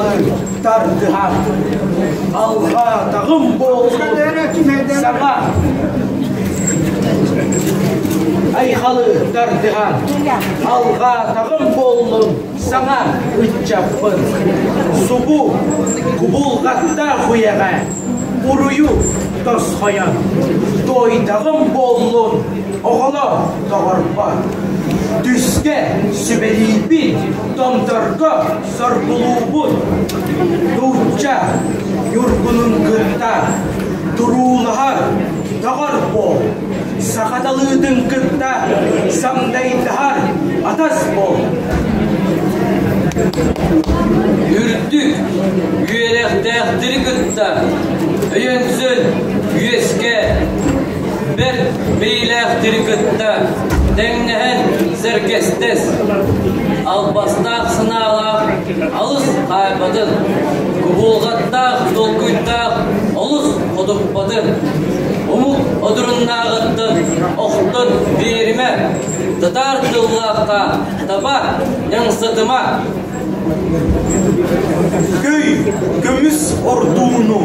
Айхалы тардыһан, алҕаатаҕым буоллун саҥа Айхалы тардыһан, алҕаатаҕым буоллун саҥа ыччаппын. Субу кубулҕаттаах үйэҕэ уруйу тосхойон, туойдаҕым буоллун оҕолор доҕорбор. Түскэ сүбэлиибин, томторго соргулуубун. Нуучча ньургунун кытта туруулаһар доҕор буол. Саха талыытын кытта самдайдаһар атас буол. Үрдүк үөрэхтээхтэри кытта өйөнсөн үөскэ бэрт мэйилээхтэри кытта тэҥнэһэн сэргэстэс, албастаах санаалаах алыс хаайбатын, кубулҕаттаах толкуйдаах олус хотуппатын, омук одуруннааҕыттан охтон биэримэ, татаар тыллаахха таба ньаҥсатыма. Көй көмүс ордууну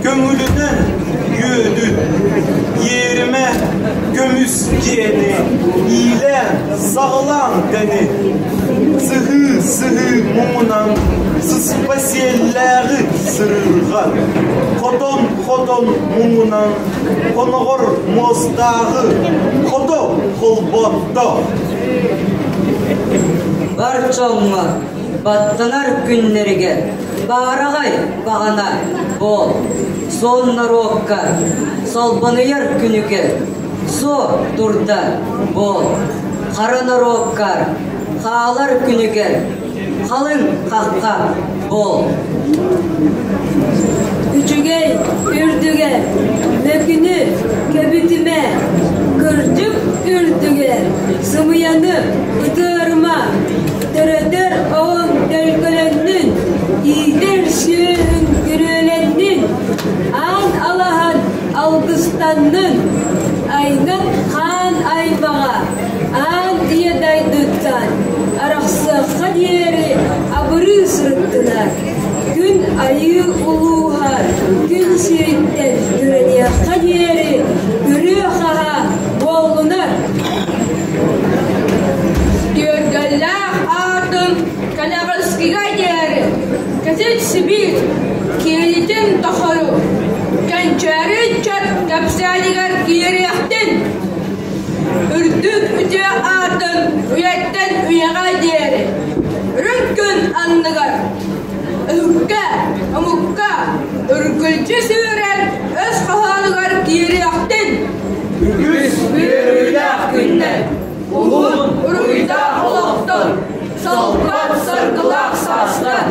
көҥүлүнэн үөдүт, иэримэ көмүс дьиэни иилээн-саҕалаан тэнит, сыһыы-сыһыы муҥунан сыспа сиэллээҕи сырыырҕат, хотон-хотон муҥунан хоноҕор муостааҕы хото холботто. Бар дьоҥҥо баттанар күннэригэр баараҕай баҕана буол, суон норуокка солбонуйар күнүгэр суо турда буол, хара норуоккар хаалар күнүгэр халыҥ хахха буол. Үчүгэй үрдүгэр мөкүнү көбүтүмэ, кырдьык үрдүгэр сымыйаны ытыарыма, төрөтөр оҕоҥ төлкөлөннүн, иитэр сүөһүҥ күрүөлэннин, аан алаһан алгыстаннын, айган хаан аймаҕа аан ийэ дойдуттан арахсыахха диэри абырыы сырыттылар. Күн айыы улууһа күн сириттэн күрэниэххэ диэри күрүө-хаһаа буоллунар. Түөргэллээх аатын кэнэҕэскигэ диэри кэтит сибиир киэлитин тохору кэнчээри ыччат кэпсээнигэр киириэхтин. Үрдүк үтүө аатын үйэттэн үйэҕэ диэри үрүҥ күн анныгар өһүккэ, омукка үргүлдьү сүүрэн өс хоһоонугар киириэхтин. Үгүс үөрүүлээх күннэр, уһун уруйдаах олохтон, солбугар саргылаах саастар.